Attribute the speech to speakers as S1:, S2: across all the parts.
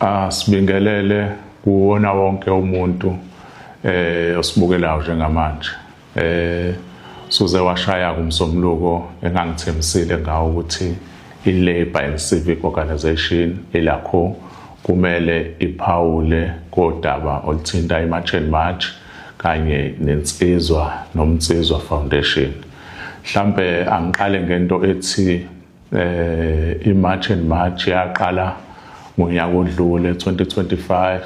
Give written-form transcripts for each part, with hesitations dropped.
S1: Asibingelele kuwona wonke umuntu osibukelayo njengamanje. Suze washaya kumsomluko engangithembisile ngawo ukuthi i-Labour and Civic Organisation, iLACO, kumele iphawule kodaba oluthinta i-March and March kanye neNsizwa noMnsizwa Foundation. Mhlambe angiqale ngento ethi i-March and March yaqala ngonyaka odlule 2025,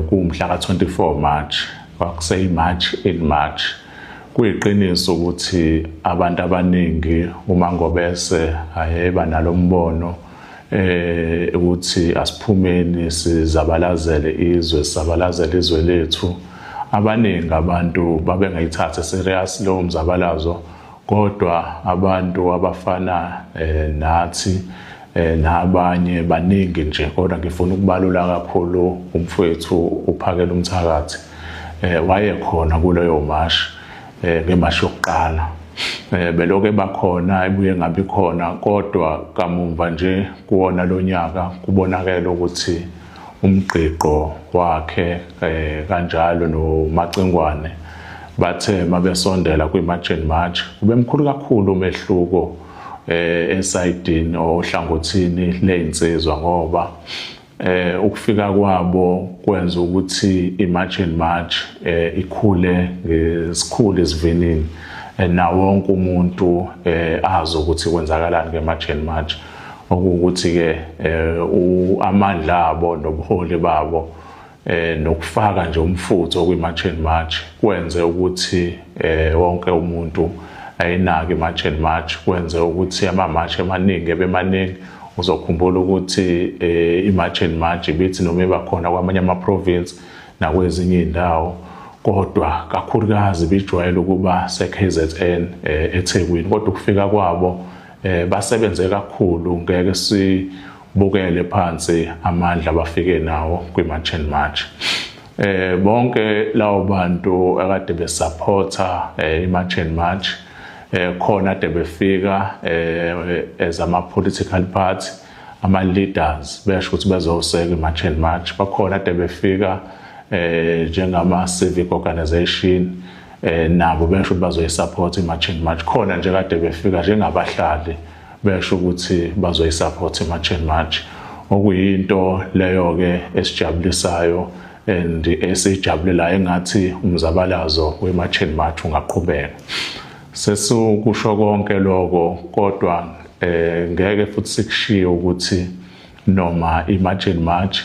S1: kuwumhla ka-24 March, kwakuseyi March in March. Kuyiqiniso ukuthi abantu abaningi uma ngobese ayeba nalombono ukuthi asiphumeni sizabalazele izwe, sizabalazele izwe lethu, abaningi abantu babengayithatha serious lowo mzabalazo, kodwa abantu abafana nathi nabanye baningi nje, kodwa ngifuna ukubalula kakhulu umfowethu uPhakela Umthakathi, wayekhona kuleyo mashi, ngemashi yokuqala. Beloke bakhona, ebuye ngabi khona, kodwa kamumva nje kuwona lonyaka kubonakele ukuthi umgqiqo wakhe kanjalo noMacingwane bathe mabesondela kwi-March and March kube mkhulu kakhulu umehluko esayidini ohlangothini lezinsizwa, ngoba ukufika kwabo kwenza ukuthi i-March and March ikhule ngesikhulu isivinini, na wonke umuntu azi ukuthi kwenzakalani nge-March and March, okuwukuthi ke amandla abo nobuholi babo nokufaka nje umfutho kwi-March and March kwenze ukuthi wonke umuntu ayinake i-March and March, kwenze ukuthi ama-march amaningi ebemaningi. Uzokhumbula ukuthi i-March and March ibithi noma iba khona kwamanye ama-province nakwezinye iy'ndawo, kodwa kakhulukazi bijwayele ukuba se-KZN, eThekwini, kodwa ukufika kwabo basebenze kakhulu. Ngeke sibukele phansi amandla abafike nawo kwi-March and March. Bonke lawo bantu akade besupporta i-March and March, khona ade befika as ama political party, ama leaders, besho ukuthi bezoseka i-March and March, bakhona ade befika njengama civic organization, nabo besho ukuthi bazoyisupport i-March and March, khona nje kade befika njengabahlali besho ukuthi bazoyisupport i-March and March, okuyinto leyo ke esijabulisayo and esijabulelayo, engathi umzabalazo we-March and March ungaqhubeka. Sesukusho konke lokho, kodwa ngeke futhi sikushiye ukuthi noma i-March and March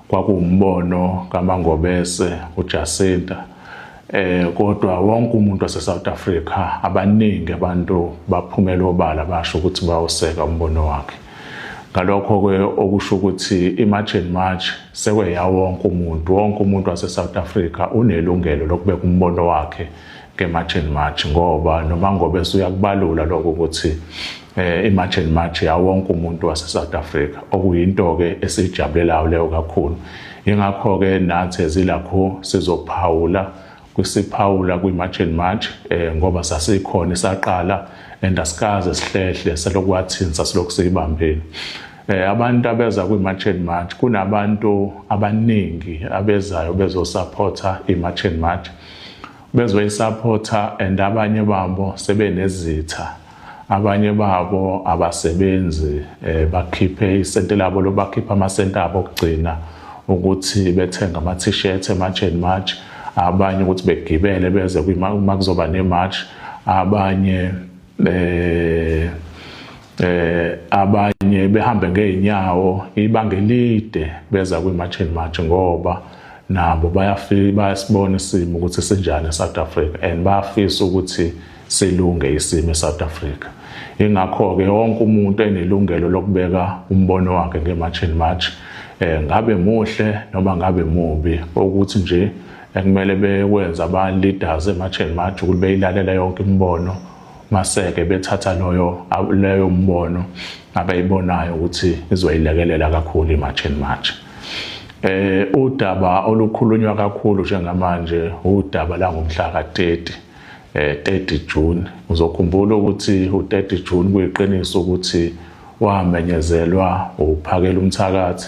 S1: kwakuwumbono kaMangobese uJacinta, kodwa wonke umuntu wase South Africa, abaningi abantu baphumela obala basho ukuthi bayoseka umbono wakhe. Ngalokho ke okusho ukuthi i-March and March sekweya wonke umuntu, wonke umuntu wase South Africa unelungelo lokubeka umbono wakhe nge-March and March, ngoba noma ngobe uyakubalula lokho ukuthi i-March and March yawonke umuntu wase South Africa, okuyinto ke esijabulelayo leyo kakhulu. Ingakho ke nathi ezilakho sizophawula kwisiphawula kwi-March and March, ngoba sasikhona isaqala and asikaze sihlehle, selokhu kwathini sasilokhu siyibambile. Abantu abeza kwi-March and March, kunabantu abaningi abezayo bezosupporta i-March and March, bezoyisupporta, and abanye babo sebenezitha, abanye babo abasebenzi, bakhiphe isente labo lobakhipha amasente abo okugcina ukuthi bethenga ama t-shirt e-March and March, abanye ukuthi begibele beze uma kuzoba ne-march, abanye abanye behambe ngeenyawo ibanga elide beza kwi-March and March, ngoba nabo bayafika bayasibona isimo ukuthi sinjani eSouth Africa and bayafisa ukuthi silunge isimo eSouth Africa. Ingakho ke wonke umuntu enelungelo lokubeka umbono wakhe nge-March and March, ngabe muhle noma ngabe mubi. Ukuthi nje ekumele bekwenza aba leaders e-March and March ukuthi beyilalela yonke imibono, maseke bethatha loyo leyo mbono abayibonayo ukuthi izoyilekelela kakhulu i-March and March. Udaba olukhulunywa kakhulu njengamanje udaba la ngomhla ka-30, 30 June. Uzokhumbula ukuthi u30 June kuyiqiniso ukuthi wamenyezelwa uPhakela Umthakathi.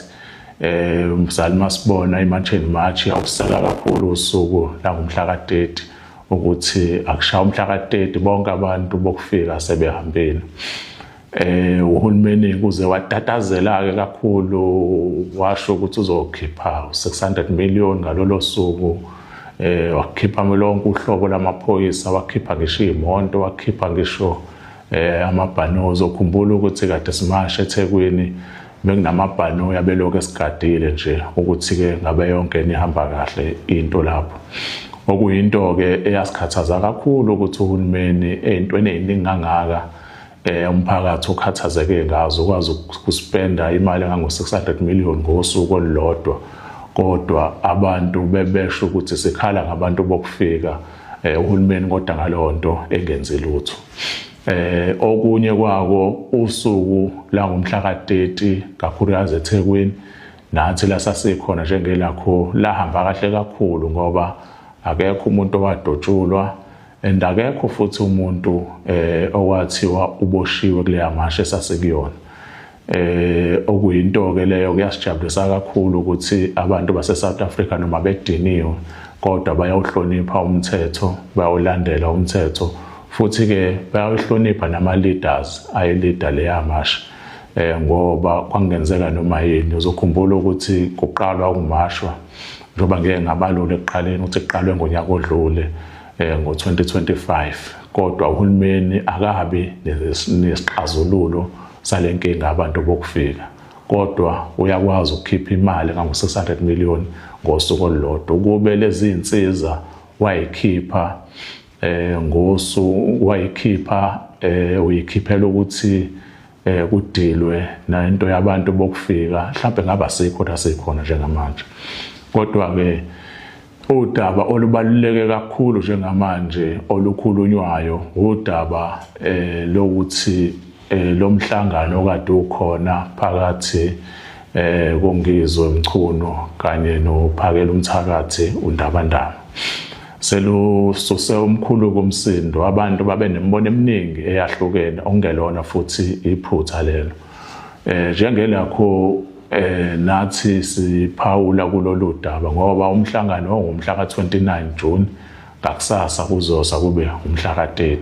S1: Umzali masibona iMarch and March yawuseka kakhulu usuku langomhla ka-30, ukuthi akushaya umhla ka-30 bonke abantu bokufika sebehambile. Uhulumeni kuze watatazela ke kakhulu, washo ukuthi uzokhipha 600 million ngalolo suku. Wakhipha lonke uhlobo lamaphoyisa, wakhipha ngisho imoto, wakhipha ngisho amabhanoyi. Ukhumbula ukuthi kade simasha eThekwini, bekunamabhanoyi abelokhu esigadile nje ukuthi ke ngabe yonke nihamba kahle into lapho. Okuyinto ke eyasikhathaza kakhulu ukuthi uhulumeni ey'ntweni ey'ningi kangaka umphakathi ukhathazeke ngazo, ukwazi ukuspenda imali engango-600 million ngosuku olulodwa, kodwa abantu bebesho ukuthi sikhala ngabantu bokufika, uhulumeni kodwa ngaleyo nto engenzi lutho. Okunye kwako, usuku la ngomhla ka-30, kakhulukazi eThekwini, nathi la sasikhona njengelakho, lahamba kahle kakhulu ngoba akekho umuntu owadotshulwa and akekho futhi umuntu okwathiwa uboshiwe kuleya mashe esasikuyona. Okuyinto ke leyo kuyasijabulisa kakhulu ukuthi abantu base South Africa, noma bediniwe, kodwa bayawuhlonipha umthetho, bayawulandela umthetho, futhi ke bayawuhlonipha nama leaders ayi-leada leya masha, ngoba kwangenzeka noma yini. Uzokhumbula ukuthi kuqalwa ukumashwa, njengoba ngeke ngabalula ekuqaleni ukuthi kuqalwe ngonyaka odlule, ngo-2025, kodwa uhulumeni akabi nesixazululo salenkinga abantu bokufika, kodwa uyakwazi ukukhipha imali engango-600 million ngosuku olulodwa. Ukube lezi zinsiza wayikhipha ngosu wayikhipha, uyikhiphela ukuthi kudilwe nento yabantu bokufika, mhlawumbe ngaba sikho la sikhona njengamanje. Kodwa ke udaba olubaluleke kakhulu njengamanje olukhulunywayo udaba lokuthi lo mhlangano okade ukhona phakathi koNgizwe Mchunu kanye noPhakela umthakathi uNdabandaba selususe umkhulu komsindo. Abantu babe nemibono eminingi eyahlukene, okungelona futhi iphutha lelo. Njengelakho nathi siphawula kulolu daba ngoba umhlangano ongumhla ka-29 June, ngakusasa kuzosa kube umhla ka-30.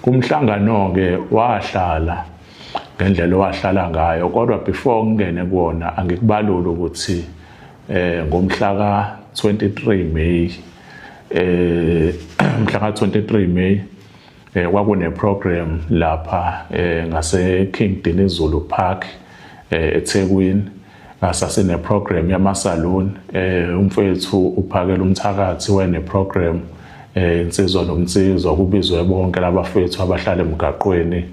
S1: Kumhlangano ke wahlala ngendlela owahlala ngayo, kodwa before ngingene kuwona, angikubalula ukuthi ngomhla ka-23 May, mhla ka-23 May, kwakune program lapha ngase King Dinizulu Park eThekwini. Ngasasine program yama-saloon, umfethu uPhakela umthakathi wene program, insizwa nomnsizwa, kubizwe bonke labafethu abahlala emgaqweni,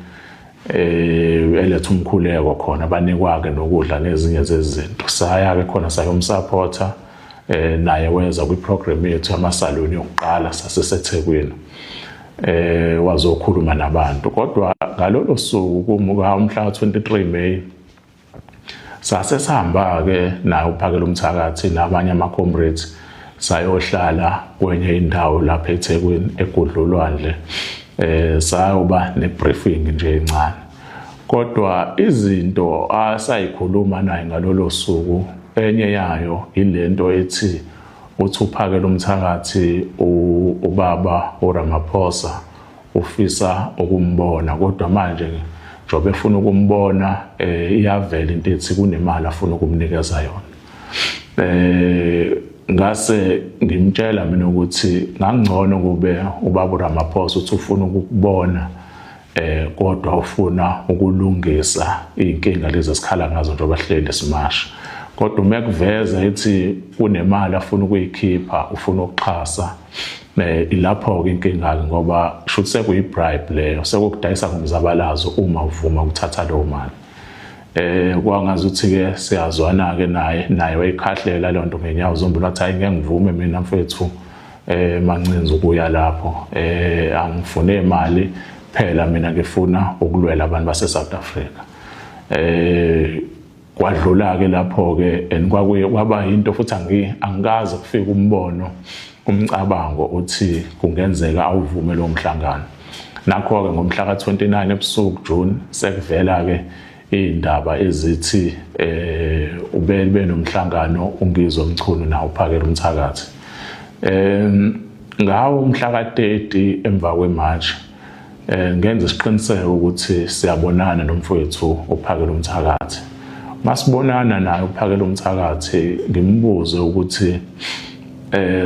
S1: eletha umkhuleko khona, banikwa ke nokudla nezinye zezinto. Saya ke khona sayomsupporta, naye weza kwi-program yethu yama-saloon yokuqala saseseThekwini, wazokhuluma nabantu. Kodwa ngalolo suku kumuka umhla ka-23 May, sase sihamba ke naye uPhakela umthakathi nabanye ama-comrades, sayohlala kwenye indawo lapha eThekwini egudlulwandle, sayoba ne-briefing nje encane. Kodwa izinto asayikhuluma naye ngalolo suku, enye yayo ilento ethi uthi uPhakela umthakathi ubaba uRamaphosa ufisa ukumbona, kodwa manje njengoba efuna ukumbona, iyavela into ethi kunemali afuna ukumnikeza yona. Ngase ngimtshela mina ukuthi ngangcono kube ubaba uRamaphosa uthi ufuna ukukubona, kodwa ufuna ukulungisa inkinga lezi esikhala ngazo njengoba hleli simasha, kodwa uma kuveza ethi kunemali afuna ukuyikhipha, ufuna ukuxhasa, ilapho ke inkinga ke, ngoba shuthi sekuyi-bribe leyo, sekukudayisa ngomzabalazo uma uvuma ukuthatha leyo mali. Kwangazuthi ke siyazwana ke naye, naye wayikhahlela leyo nto ngenyawo zombili, wathi, "Hayi, ngeke ngivume mina mfethu Mancinza ukuya lapho, angifune imali phela mina, ngifuna ukulwela abantu base South Africa." Kwadlula ke lapho ke, and kwakuye kwaba into futhi angikaze kufika umbono, umcabango uthi kungenzeka awuvume lo mhlangano. Nakho ke ngomhla ka-29 ebusuku June sekuvela ke Indaba ezithi ubebe nomhlangano uNgizwe Mchunu nawo uPhakela Umthakathi. Ngawo umhla ka-30 emva kweMarch, ngenza isiqiniseko ukuthi siyabonana nomfowethu uPhakela Umthakathi. Masibonana naye uPhakela Umthakathi, ngimbuze ukuthi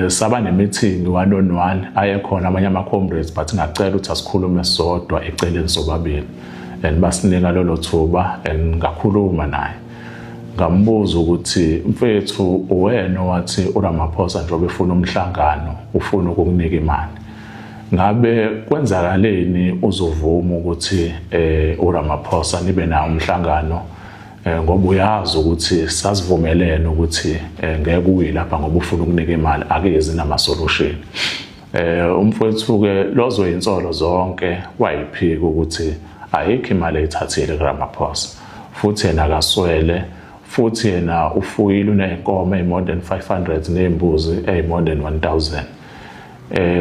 S1: saba ne-meeting one on one, ayekhona amanye ama-comrades, but ngacela ukuthi asikhulume sodwa eceleni sobabili, and basinika lolo thuba and ngakhuluma naye. Ngambuza ukuthi, "Mfethu, uwena wathi uRamaphosa njengoba efuna umhlangano ufuna ukukunika imali, ngabe kwenzakaleni uzovuma ukuthi uRamaphosa nibe nawo umhlangano, ngoba uyazi ukuthi sasivumelene ukuthi ngeke uye lapha ngoba ufuna ukunika imali, akezi nama solution?" Umfowethu ke lozo insolo zonke wayiphika ukuthi ayikho imali ayithathile kuRamaphosa, futhi yena akaswele, futhi yena ufuyile, uney'nkomo eyi-more than 500 ney'mbuzi eyi-more than 1000.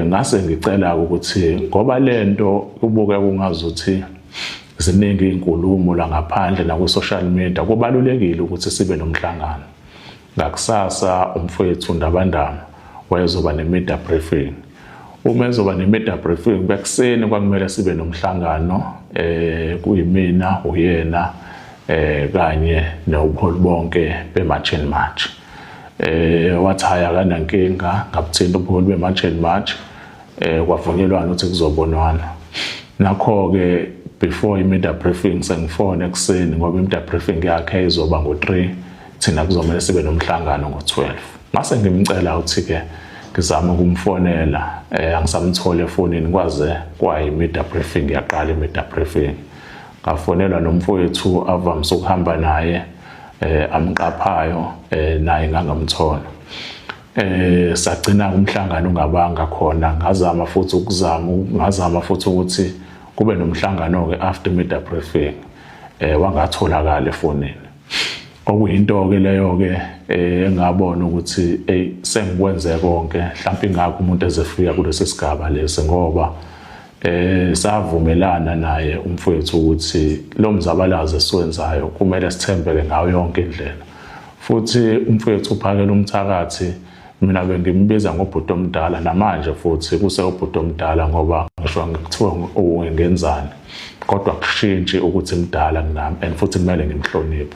S1: Ngase ngicela ukuthi ngoba lento kubuke kungazuthi ziningi izinkulumo la ngaphandle na ku-social media, kubalulekile ukuthi sibe nomhlangano. Ngakusasa umfowethu Ndabandaba wayezoba ne-media briefing. Uma ezoba ne-media briefing bekuseni, kwakumele sibe nomhlangano, kuyimina, uyena, kanye nobuholi bonke be-March and March. Wathi hhayi, akanankinga. Ngabuthinta ubuholi be-March and March, kwavunyelwana ukuthi kuzobonwana. Nakho-ke before i-media briefing sengifone ekuseni, ngoba i-media briefing yakhe izoba ngo-3, thina kuzomele sibe nomhlangano ngo-12. Mase ngimcela ukuthi-ke ngizame ukumfonela, angisamtholi efonini kwaze kwayi-media briefing yaqala i-media briefing. Ngafonelwa nomfowethu avamise ukuhamba naye, amqaphayo, naye ngangamthola. Sagcina umhlangano ungabanga khona. Ngazama futhi ukuzama, ngazama futhi ukuthi kube nomhlangano ke after media briefing, wangatholakala efonini. Okuyinto ke leyo ke engabona ukuthi hey, sengikwenze konke, mhlawumbe ingakho umuntu ezefika kulesi sigaba lesi, ngoba savumelana naye umfowethu ukuthi lo mzabalazo esiwenzayo kumele sithembeke ngayo yonke indlela. Futhi umfowethu uPhakela Umthakathi, mina bengimbiza ngobhuti omdala, namanje futhi kuse ubhuti omdala, ngoba ngisho ngikuthiwa ngenzani kodwa kushintshi ukuthi mdala kunami and futhi kumele ngimhloniphe.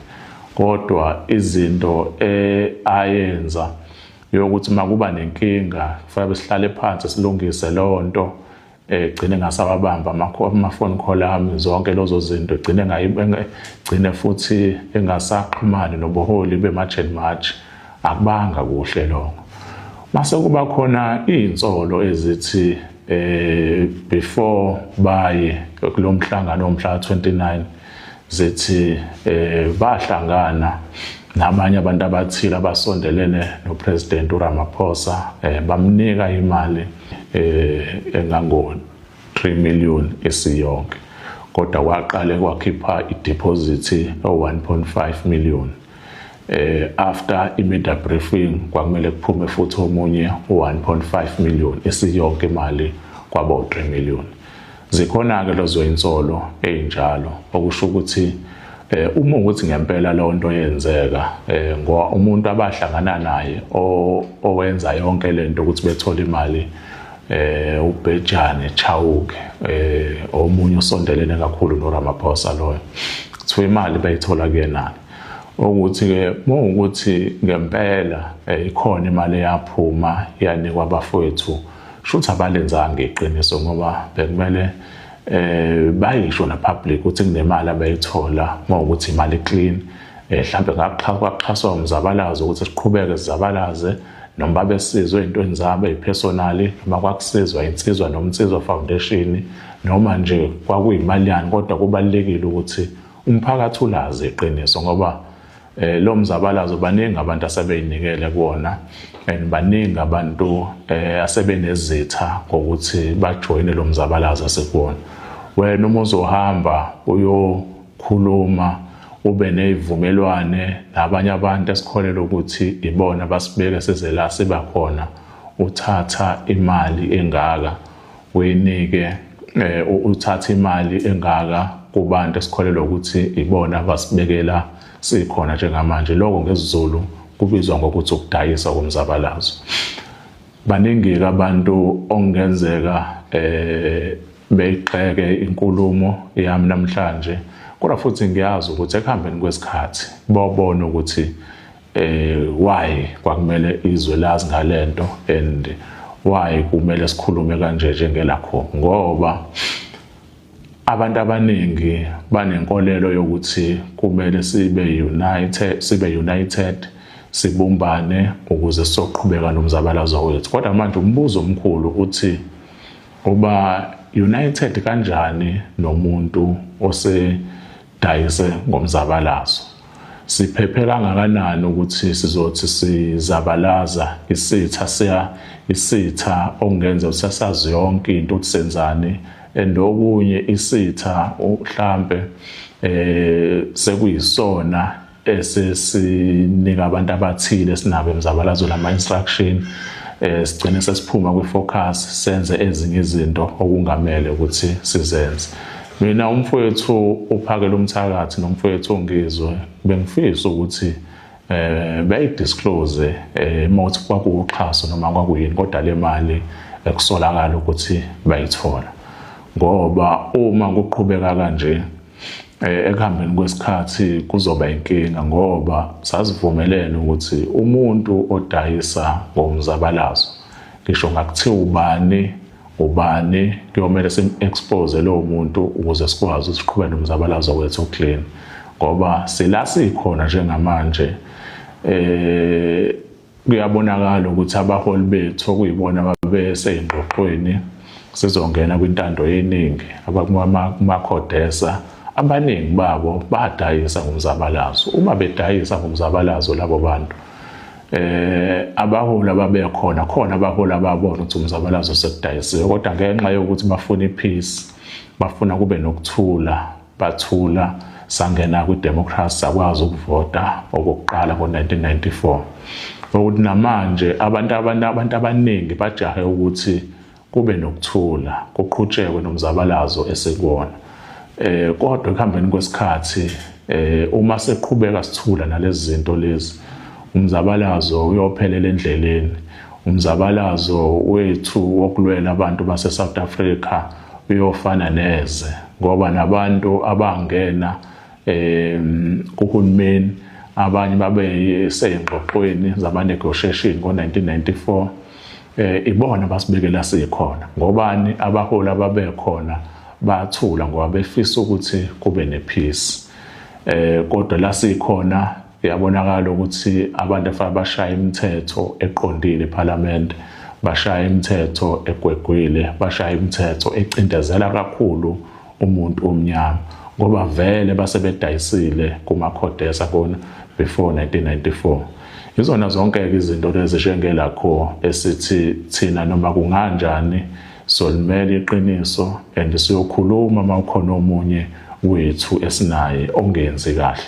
S1: Kodwa izinto ayenza yokuthi makuba nenkinga kufanele sihlale phansi silungise leyo nto, egcine ngasababamba ama-phone call ami, zonke lezo zinto, egcine gcine futhi engasaxhumani nobuholi be-March and March, akubanga kuhle lokho. Mase kuba khona iy'nsolo ezithi before baye kulo mhlangano womhla 29, zithi bahlangana nabanye abantu abathile abasondelene noPresident uRamaphosa, bamnika imali engango 3 million esiyonke, kodwa kwaqale kwakhipha i-deposit o 1.5 million. After i-media briefing kwakumele kuphume futhi omunye u1.5 million, esiyonke imali kwaba u3 million. Zikhona ke lezo insolo ezinjalo, okusho ukuthi uma ukuthi ngempela leyo nto yenzeka, ngoba umuntu abahlangana naye owenza yonke lento ukuthi bethole imali, uBhejane Chauke, omunye osondelene kakhulu noRamaphosa loyo, kuthiwa imali bayithola kuyena. Ukuthi ke mawukuthi ngempela ikhona imali eyaphuma yanikwa abafowethu, shuthi abalenzanga iqiniso, ngoba bekumele bayisho na public ukuthi kunemali abayithola. Mawukuthi imali clean, mhlambe ngakuxhaswa umzabalazo ukuthi siqhubeke sizabalaze, noma babesizwe ey'ntweni zabo ey'personally, noma kwakusizwa Insizwa noMnsizwa Foundation, noma nje kwakuyimali yani, kodwa kubalulekile ukuthi umphakathi ulazi iqiniso, ngoba lo mzabalazo baningi abantu asebeyinikele kuwona and baningi abantu asebenezitha ngokuthi bajoyine lo mzabalazo asekuwona. Wena uma uzohamba uyokhuluma ube nezivumelwane nabanye abantu esikholelwa ukuthi ibona basibeke size la siba khona, uthatha imali engaka uyinike, uthatha imali engaka. kubantu esikholelwa ukuthi ibona abasibekela sikhona njengamanje. Lokho ngesiZulu kubizwa ngokuthi ukudayisa komzabalazo. Baningi-ke abantu okungenzeka beyigxeke inkulumo yami namhlanje, kodwa futhi ngiyazi ukuthi ekuhambeni kwesikhathi bobona ukuthi why kwakumele izwe lazi ngalento and why kumele sikhulume kanje njengelakho, ngoba abantu abaningi banenkolelo yokuthi kumele sibe united, sibumbane ukuze sizoqhubeka nomzabalazo wethu. Kodwa manje umbuzo omkhulu uthi, uba united kanjani nomuntu osedayise ngomzabalazo? Siphephe kangakanani ukuthi sizothi sizabalaza isitha, siya isitha okungenza ukuthi sazi yonke into ukuthi senzani, and okunye isitha mhlambe sekuyisona esesinika abantu abathile sinabo emzabalazweni ama instruction, sigcine sesiphuma kwi-focus, senze ezinye izinto okungamele ukuthi sizenze. Mina, umfowethu uPhakela umthakathi nomfowethu uNgizwe, bengifisa ukuthi beyidisclose mawuthi kwakuwuxhaso noma kwakuyini, kodwa le mali ekusolakala ukuthi bayithola, ngoba uma kuqhubeka kanje, ekuhambeni kwesikhathi kuzoba inkinga, ngoba sasivumelene ukuthi umuntu odayisa ngomzabalazo, ngisho ngakuthiwa ubani ubani, kuyomele sim-expose lowo muntu ukuze sikwazi ukuthi siqhubeke nomzabalazo wethu clean, ngoba sila sikhona njengamanje, kuyabonakala ukuthi abaholi bethu okuyibona babeseyingxoxweni sizongena kwintando yeningi, abakumaCODESA, abaningi babo badayisa ngomzabalazo. Uma bedayisa ngomzabalazo labo bantu, abaholi ababekhona khona, abaholi ababona ukuthi umzabalazo sekudayisiwe, kodwa ngenxa yokuthi bafuna ipeace, bafuna kube nokuthula, bathula. Sangena kwidemocracy, sakwazi ukuvota okokuqala ngo-1994. Ukuthi namanje abantu abaningi bajahe ukuthi kube nokuthula, kuqhutshekwe nomzabalazo esikuwona, kodwa ekuhambeni kwesikhathi, uma seqhubeka sithula nalezi zinto lezi, umzabalazo uyophelela endleleni. Umzabalazo wethu wokulwela abantu base South Africa uyofana neze, ngoba nabantu abangena kuhulumeni, abanye babe seyingxoxweni zama negotiation ngo-1994, ibona basibekela sikhona. Ngobani? Abaholi ababekhona bathula ngoba befisa ukuthi kube nepeace, kodwa la sikhona kuyabonakala ukuthi abantu afanele bashaya imithetho eqondile eParliament bashaya imithetho egwegwile, bashaya imithetho ecindezela kakhulu umuntu omnyama, ngoba vele basebedayisile kuma-CODESA kona before 1994. Izona zonke-ke izinto lezi njengelakho esithi thina noma kunganjani solimela iqiniso and siyokhuluma uma ukhona omunye wethu esinaye ongenzi kahle.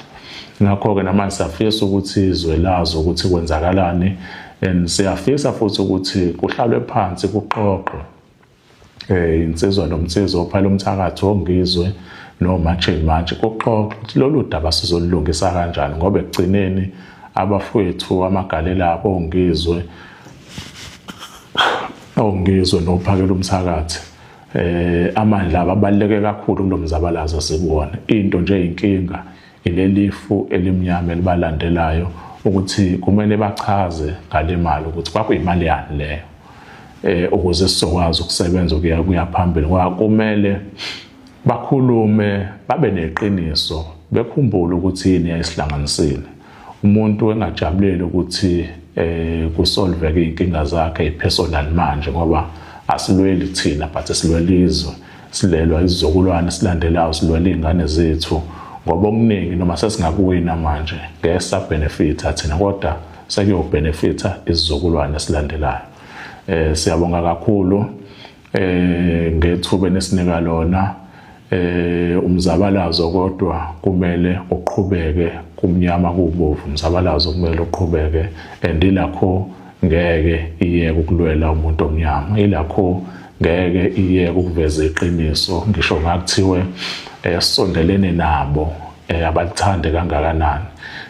S1: Ngakho-ke namanje siyafisa ukuthi izwe lazi ukuthi kwenzakalani, and siyafisa futhi ukuthi kuhlalwe phansi, kuxoxwe, insizwa nomsizwa, oPhakela umthakathi, oNgizwe noMarch and March, kuxoxwe ukuthi lolu daba sizolulungisa kanjani, ngoba ekugcineni abafowethu amagalela abo oNgizwe noPhakela umthakathi, amandla abaluleke kakhulu kulomzabalazo sikuwona. Into nje inkinga ilelifu elimnyama elibalandelayo, ukuthi kumele bachaze ngale mali ukuthi kwakuyimali yani leyo, ukuze sizokwazi ukusebenza ukuya phambili, ngoba kumele bakhulume, babe neqiniso, bekhumbule ukuthi yini yayisihlanganisile. Umuntu engajabuleli ukuthi kusolveke inkinga zakhe ipersonal manje, ngoba asilweli thina but silwela izwe, silelwa isizukulwane silandelayo, silwela izingane zethu, ngoba okuningi noma sesingakuwina manje ngeke sabenefita thina, kodwa sekuyobenefita isizukulwane esilandelayo. Siyabonga kakhulu ngethuba enisinika lona. Umzabalazo kodwa kumele uqhubeke, kumnyama kubovu, umzabalazo kumele uqhubeke, and ilakho ngeke iyeke ukulwela umuntu omnyama, ilakho ngeke iyeke ukuveza iqiniso, ngisho ngakuthiwe Esondelene nabo abalithande kangakanani.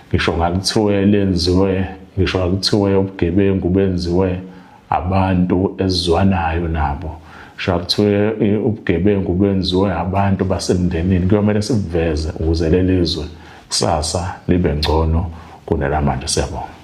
S1: Ngisho ngakuthiwe lenziwe, ngisho ngakuthiwe ubugebengu benziwe abantu esizwanayo nabo, ngisho ngakuthiwe ubugebengu benziwe abantu basemndenini, kuyomele sibuveze ukuze lelizwe kusasa libe ngcono kunelamanje. Siyabonga.